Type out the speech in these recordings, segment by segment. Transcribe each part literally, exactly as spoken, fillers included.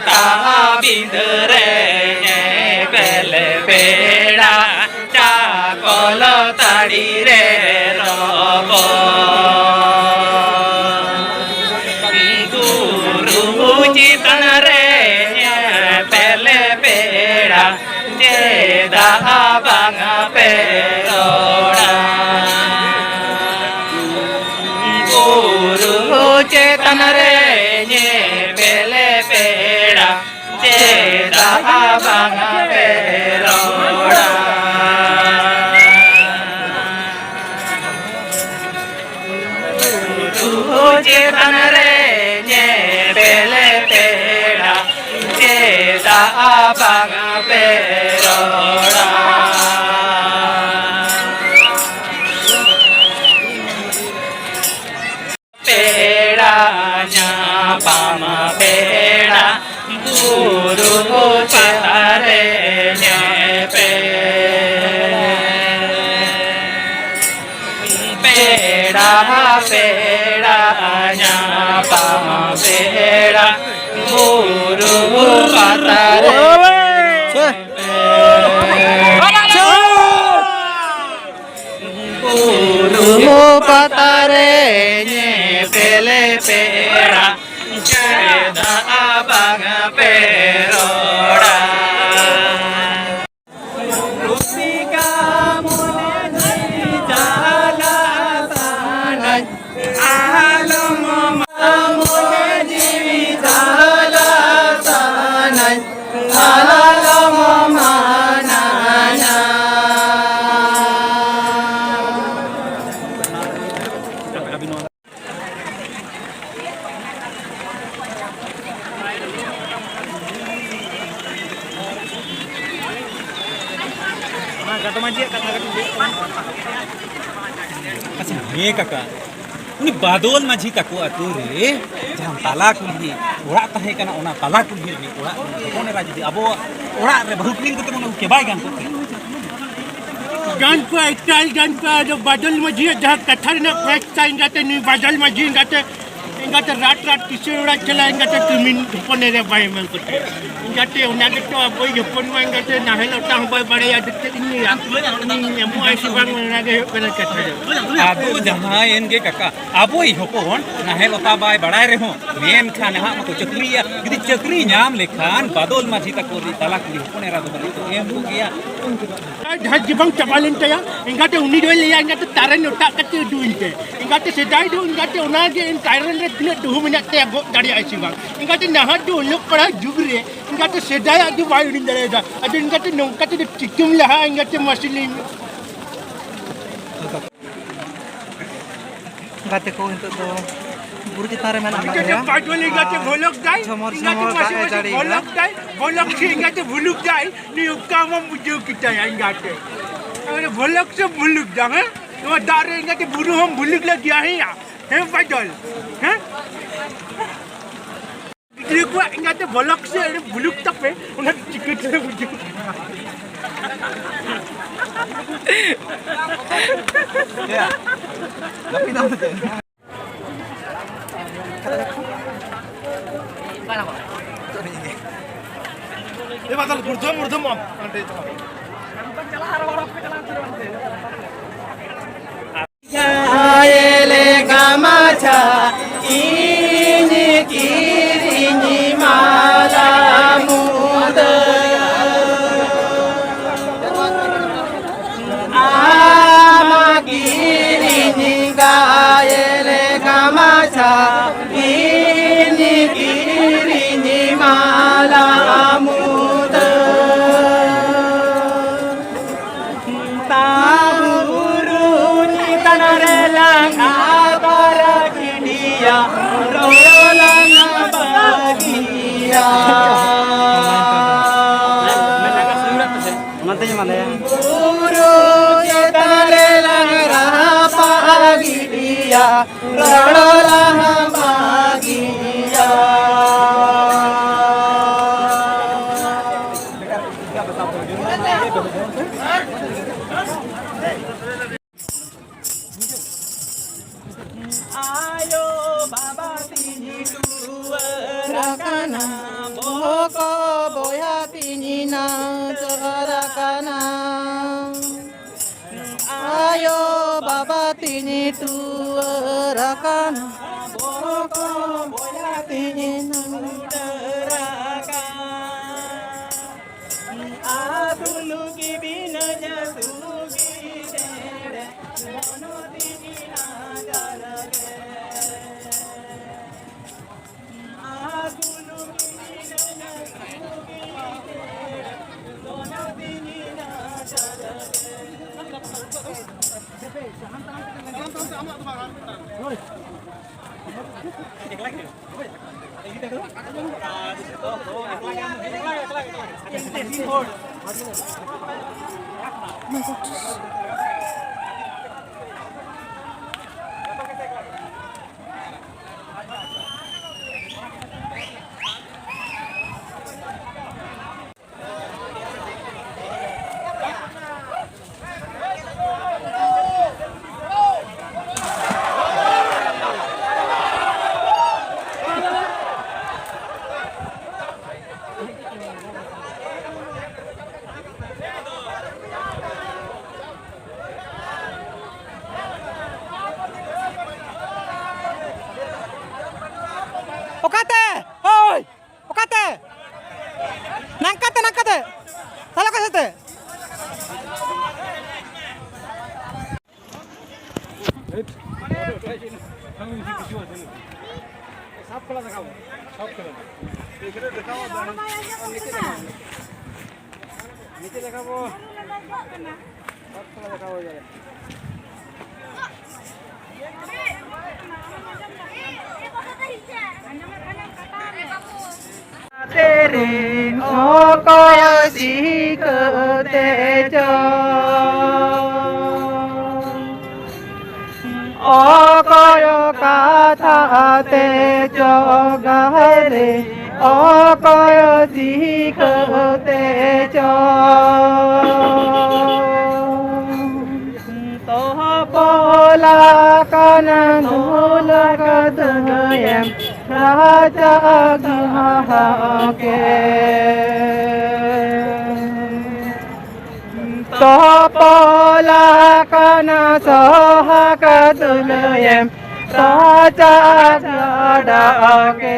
ᱯᱟᱴᱟᱵᱤᱸᱫᱟᱹ ᱨᱮ ᱧᱮᱯᱮᱞ ᱯᱮᱲᱟ, ᱪᱟᱠᱚᱞ ᱛᱟᱹᱲᱤ ᱨᱮ ᱨᱚᱯᱚᱲ᱾ ᱵᱩᱨᱩ ᱪᱮᱛᱟᱱ ᱨᱮ ᱧᱮᱯᱮᱞ ᱯᱮᱲᱟ, ᱪᱮᱫᱟᱜ ᱵᱟᱝ ᱯᱮ ᱨᱚᱲᱟ? ᱵᱩᱨᱩ ᱪᱮᱛᱟᱱ ᱨᱮ ᱧᱮᱯᱮᱞ ᱯᱮᱲᱟ, ᱪᱮᱫᱟᱜ ᱵᱟᱝ ᱯᱮ ᱨᱚᱲᱟ? ᱵᱩᱨᱩ ᱪᱮᱛᱟᱱ ᱨᱮ ᱧᱮᱯᱮᱞ ᱯᱮᱲᱟ, ᱪᱮᱫᱟᱜ ᱵᱟᱝ ᱯᱮ ᱨᱚᱲᱟ? ᱯᱮᱲᱟ ᱧᱟᱯᱟᱢ ᱯᱮᱲᱟ, ᱵᱩᱨᱩ ᱯᱟᱛᱟ ᱨᱮ ᱧᱮᱯᱮᱞ᱾ ᱯᱮᱲᱟ, ᱯᱮᱲᱟ ᱧᱟᱯᱟᱢ ᱯᱮᱲᱟ, ᱵᱩᱨᱩ ᱯᱟᱛᱟ ᱨᱮ ᱧᱮᱯᱮᱞ᱾ ᱵᱩᱨᱩ ᱯᱟᱛᱟ ᱨᱮ ᱧᱮᱯᱮᱞ ᱯᱮᱲᱟ, ᱪᱮᱫᱟᱜ ᱵᱟᱝ ᱯᱮ ᱨᱚᱲᱟ? ᱨᱩᱥᱤᱠᱟ ᱢᱚᱱᱮ ᱡᱤᱣᱤ ᱡᱟᱞᱟ ᱥᱟᱱᱟᱧ, ᱟᱞᱚᱢ ᱢᱟ ᱢᱚᱱᱮ ᱡᱤᱣᱤ ᱡᱟᱞᱟ ᱥᱟᱱᱟᱧ, ᱜᱟᱰᱚ ᱢᱟᱹᱡᱷᱤᱭᱟᱜ ᱠᱟᱛᱷᱟ ᱠᱟᱹᱴᱤᱡ ᱞᱟᱹᱭ ᱛᱟᱵᱚᱱ ᱢᱮ᱾ ᱟᱪᱪᱷᱟ, ᱦᱮᱸ ᱠᱟᱠᱟ, ᱩᱱᱤ ᱵᱟᱫᱚᱞ ᱢᱟᱹᱡᱷᱤ ᱛᱟᱠᱚ ᱟᱹᱛᱩ ᱨᱮ ᱡᱟᱦᱟᱸ ᱛᱟᱞᱟ ᱠᱩᱞᱦᱤ ᱚᱲᱟᱜ ᱛᱟᱦᱮᱸ ᱠᱟᱱᱟ, ᱚᱱᱟ ᱛᱟᱞᱟ ᱠᱩᱞᱦᱤ ᱨᱤᱱᱤᱡ ᱚᱲᱟᱜ ᱨᱤᱱᱤᱡ ᱦᱚᱯᱚᱱ ᱮᱨᱟ ᱡᱩᱫᱤ ᱟᱵᱚᱣᱟᱜ ᱚᱲᱟᱜ ᱨᱮ ᱵᱟᱹᱦᱩ ᱠᱤᱨᱤᱧ ᱠᱟᱛᱮ ᱵᱚᱱ ᱟᱹᱜᱩ ᱠᱮᱭᱟ, ᱵᱟᱭ ᱜᱟᱱ ᱠᱚᱜ ᱛᱮ? ᱜᱟᱱ ᱠᱚᱜᱼᱟ, ᱮᱠᱟᱞ ᱜᱟᱱ ᱠᱚᱜᱼᱟ᱾ ᱟᱫᱚ ᱵᱟᱫᱚᱞ ᱢᱟᱹᱡᱷᱤᱭᱟᱜ ᱡᱟᱦᱟᱸ ᱠᱟᱛᱷᱟ ᱨᱮᱱᱟᱜ ᱯᱚᱭᱥᱟ ᱮᱱᱜᱟᱛᱮ, ᱱᱩᱭ ᱵᱟᱫᱚᱞ ᱢᱟᱹᱡᱷᱤ ᱮᱱᱜᱟᱛᱮ, ᱮᱱᱜᱟᱛᱮ ᱨᱟᱴ ᱨᱟᱴ ᱠᱤᱥᱟᱹᱬ ᱚᱲᱟᱜ ᱪᱟᱞᱟᱜ ᱮᱱᱜᱟᱛᱮ ᱠᱟᱹᱢᱤᱱ ᱦᱚᱯᱚᱱ ᱮᱨᱟ ᱵᱟᱭ ᱮᱢᱟᱱ ᱠᱚᱛᱮ᱾ ᱮᱱᱜᱟᱛᱮ ᱚᱱᱟ ᱜᱮᱛᱚ ᱟᱵᱚᱭᱤᱡ ᱦᱚᱯᱚᱱ ᱢᱟ ᱮᱱᱜᱟᱛᱮ ᱱᱟᱦᱮᱞ ᱚᱴᱟᱝ ᱦᱚᱸ ᱵᱟᱭ ᱵᱟᱲᱟᱭᱟ, ᱟᱫᱚ ᱪᱮᱫ ᱤᱧ ᱞᱟᱹᱭᱟ? ᱩᱱᱤ ᱧᱟᱢᱚᱜᱼᱟᱭ ᱥᱮ ᱵᱟᱝ, ᱚᱱᱟ ᱜᱮ ᱦᱩᱭᱩᱜ ᱠᱟᱱᱟ ᱠᱟᱛᱷᱟ ᱫᱚ᱾ ᱟᱫᱚ ᱡᱟᱦᱟᱸᱭᱮᱱ ᱜᱮ ᱠᱟᱠᱟ, ᱟᱵᱚᱭᱤᱡ ᱦᱚᱯᱚᱱ ᱱᱟᱦᱮᱞ ᱚᱛᱟ ᱵᱟᱭ ᱵᱟᱲᱟᱭ ᱨᱮᱦᱚᱸ, ᱢᱮᱱᱠᱷᱟᱱ ᱱᱟᱦᱟᱜ ᱢᱟᱠᱚ ᱪᱟᱹᱠᱨᱤᱭᱟ᱾ ᱡᱩᱫᱤ ᱪᱟᱹᱠᱨᱤ ᱧᱟᱢ ᱞᱮᱠᱷᱟᱱ ᱵᱟᱫᱚᱞ ᱢᱟᱹᱡᱷᱤ ᱛᱟᱠᱚ ᱨᱤᱱ ᱛᱟᱞᱟ ᱠᱩᱲᱤ ᱦᱚᱯᱚᱱ ᱮᱨᱟ ᱫᱚ ᱵᱟᱹᱱᱩᱜ ᱠᱚ ᱮᱢ ᱠᱚᱜᱮᱭᱟ᱾ ᱡᱟᱦᱟᱸ ᱡᱤᱵᱚᱱ ᱪᱟᱵᱟ ᱞᱮᱱ ᱛᱟᱭᱟ, ᱮᱸᱜᱟᱛᱮ ᱩᱱᱤ ᱫᱚᱭ ᱞᱟᱹᱭᱟ, "ᱮᱸᱜᱟᱛᱮ ᱛᱟᱨᱮᱱ ᱚᱴᱟᱜ ᱠᱟᱛᱮ ᱩᱫᱩᱜ ᱤᱧ ᱯᱮ, ᱮᱸᱜᱟᱛᱮ ᱥᱮᱫᱟᱭ ᱫᱚ ᱮᱸᱜᱟᱛᱮ ᱚᱱᱟᱜᱮ ᱛᱟᱨᱮᱱ ᱨᱮ ᱛᱤᱱᱟᱹᱜ ᱰᱩᱦᱩ ᱢᱮᱱᱟᱜ ᱛᱟᱭᱟ, ᱜᱚᱜ ᱫᱟᱲᱮᱭᱟᱜᱼᱟᱭ ᱥᱮ ᱵᱟᱝ?" ᱮᱸᱜᱟᱛᱮ ᱱᱟᱦᱟᱜ ᱫᱚ ᱚᱞᱚᱜ ᱯᱟᱲᱦᱟᱜ ᱡᱩᱜᱽ ᱨᱮ ᱮᱸᱜᱟᱛᱮ ᱥᱮᱫᱟᱭᱟᱜ ᱜᱮ ᱵᱟᱭ ᱩᱰᱩᱝ ᱫᱟᱲᱮᱭᱟᱫᱟ᱾ ᱟᱫᱚ ᱮᱸᱜᱟᱛᱮ ᱱᱚᱝᱠᱟ ᱛᱮᱫᱚ ᱪᱤᱠᱟᱹᱢ ᱞᱟᱦᱟᱜᱼᱟ ᱮᱸᱜᱟᱛᱮ, ᱢᱟᱥᱮ ᱞᱟᱹᱭ ᱢᱮ? ᱜᱟᱛᱮ ᱠᱚ ᱱᱤᱛᱚᱜ ᱫᱚ ᱵᱩᱨᱩ ᱪᱮᱛᱟᱱ ᱨᱮ ᱢᱮᱱᱟᱜ ᱟᱠᱟᱫ ᱞᱮᱭᱟ᱾ ᱮᱸᱜᱟᱛᱮ ᱵᱟᱫᱚᱞ ᱮᱸᱜᱟᱛᱮ ᱟᱨ ᱵᱷᱚᱞᱚᱠ ᱫᱟᱭ, ᱡᱷᱚᱢᱚᱨ ᱮᱸᱜᱟᱛᱮ ᱡᱷᱚᱢᱚᱨ ᱢᱟᱥᱮ ᱫᱟᱜ ᱮ ᱢᱟᱥᱮ ᱡᱟᱹᱲᱤᱭᱮᱫᱟ᱾ ᱵᱷᱚᱞᱚᱠ ᱫᱟᱭ, ᱵᱷᱚᱞᱚᱠ ᱥᱮ ᱮᱸᱜᱟᱛᱮ ᱵᱷᱩᱞᱩᱠ ᱫᱟᱭ, ᱱᱩᱭ ᱚᱠᱟ ᱢᱟᱢ ᱵᱩᱡᱷᱟᱹᱣ ᱠᱮᱫᱟᱭᱟ ᱮᱸᱜᱟᱛᱮ? ᱟᱨᱮ ᱵᱷᱚᱞᱚᱠ ᱥᱮ ᱵᱷᱩᱞᱩᱠ ᱫᱟᱢ, ᱦᱮᱸ? ᱱᱚᱣᱟ ᱫᱟᱜ ᱨᱮ ᱮᱸᱜᱟᱛᱮ ᱵᱩᱨᱩ ᱦᱚᱸᱢ ᱵᱷᱩᱞᱩᱠ ᱞᱟᱹᱜᱤᱫ, ᱦᱮᱸᱭᱟ? ᱦᱮᱸ ᱵᱟᱫᱚᱞ, ᱦᱮᱸ? ᱜᱤᱫᱽᱨᱟᱹ ᱠᱚᱣᱟᱜ ᱮᱸᱜᱟᱛᱮ ᱵᱷᱚᱞᱚᱠ ᱥᱮ ᱮᱲᱮ ᱵᱷᱩᱞᱩᱠ ᱛᱟᱯᱮ, ᱚᱱᱟ ᱪᱤᱠᱟᱹ ᱛᱮᱞᱮ ᱵᱩᱡᱷᱟᱹᱣ? ᱮ ᱵᱟᱫᱚᱞ, ᱜᱩᱲᱫᱷᱚᱢ ᱢᱩᱲᱫᱷᱚᱢ ᱟᱢ᱾ ᱜᱟᱭᱮᱞᱮ ᱜᱟᱢᱟᱪᱷᱟ ᱤᱧ ᱠᱤᱨᱤᱧ ᱢᱟᱞᱟ ᱢᱩᱫᱟᱹ᱾ ᱟᱢ ᱠᱤᱨᱤᱧ ᱜᱟᱭᱮᱞᱮ ᱜᱟᱢᱟᱪᱷᱟ ᱤᱧ ᱠᱤᱨᱤᱧ ᱢᱟᱞᱟ ᱢᱩᱫᱟᱹ᱾ ᱛᱟᱢ ᱵᱩᱨᱩ ᱪᱮᱛᱟᱱ ᱨᱮ ᱞᱟᱝ ᱨᱟᱯᱟᱜ ᱜᱤᱰᱤᱭᱟ, ᱨᱚᱲᱚ ᱞᱟᱝ ᱢᱟᱜᱤᱭᱟ᱾ ᱟᱭᱳ ᱵᱟᱵᱟ ᱛᱤᱧ ᱴᱩᱣᱟᱹᱨ ᱟᱠᱟᱱᱟ, ᱵᱚᱦᱚᱜ ᱠᱚ ᱵᱚᱭᱦᱟ ᱛᱤᱧ ᱱᱟᱪᱟᱨ ᱟᱠᱟᱱᱟ᱾ ᱟᱭᱳ ᱵᱟᱵᱟ ᱛᱤᱧ ᱴᱩᱣᱟᱹᱨ ᱟᱠᱟᱱᱟ, ᱵᱚᱦᱚᱜ ᱠᱚ ᱵᱚᱭᱦᱟ ᱛᱤᱧ ᱱᱟᱪᱟᱨ ᱟᱠᱟᱱᱟ᱾ ᱟᱹᱥᱩᱞ ᱠᱤᱫᱤᱧᱟ ᱥᱩᱠᱨᱤ ᱪᱮᱬᱮ, ᱢᱚᱱᱚ ᱛᱤᱧ ᱱᱟᱪᱟᱨ ᱜᱮ᱾ ᱟᱹᱥᱩᱞ ᱠᱤᱫᱤᱧᱟ ᱥᱩᱠᱨᱤ ᱪᱮᱬᱮ, ᱢᱚᱱᱚ ᱛᱤᱧ ᱱᱟᱪᱟᱨ ᱜᱮ᱾ ᱚᱠᱟᱛᱮ? ᱦᱳᱭ! ᱚᱠᱟᱛᱮ? ᱱᱟᱝᱠᱟᱛᱮ, ᱱᱟᱝᱠᱟᱛᱮ᱾ ᱛᱟᱦᱞᱮ ᱚᱠᱟ ᱥᱮᱫ ᱛᱮ? ᱥᱟᱵ ᱠᱷᱮᱞᱟ ᱫᱮᱠᱷᱟᱵᱚ᱾ ᱥᱟᱵ ᱠᱷᱮᱞᱟ᱾ ᱱᱤᱪᱮ ᱫᱮᱠᱷᱟᱵᱚ᱾ ᱥᱟᱵ ᱠᱷᱮᱞᱟ ᱫᱮᱠᱷᱟᱵᱚ ᱡᱟᱨᱮ᱾ ᱛᱮᱨᱮ ᱚᱠᱚᱭ ᱥᱤᱠᱷᱟᱹᱣ ᱛᱮ ᱪᱚ, ᱚᱠᱚᱭ ᱠᱟᱛᱷᱟ ᱛᱮ ᱪᱚ ᱜᱟᱦᱨᱮ, ᱚᱠᱚᱭ ᱥᱤᱠᱷᱟᱹᱣ ᱛᱮ ᱪᱚ᱾ ᱛᱚᱯᱚᱞᱟ ᱠᱟᱱᱟ ᱫᱷᱩᱞ ᱠᱟᱫᱟᱹᱭᱮᱢ, ᱨᱟᱡᱟ ᱟᱜ ᱦᱟᱦᱟᱲᱟ ᱠᱮ᱾ ᱛᱚᱯᱚᱞᱟ ᱠᱟᱱᱟ ᱥᱚᱦᱟᱜ ᱫᱩᱞᱟᱹᱭᱮᱢ, ᱨᱟᱡᱟ ᱟᱜ ᱦᱟᱦᱟᱲᱟ ᱠᱮ᱾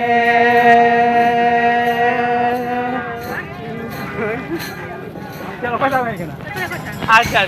ᱟᱪᱪᱷᱟ᱾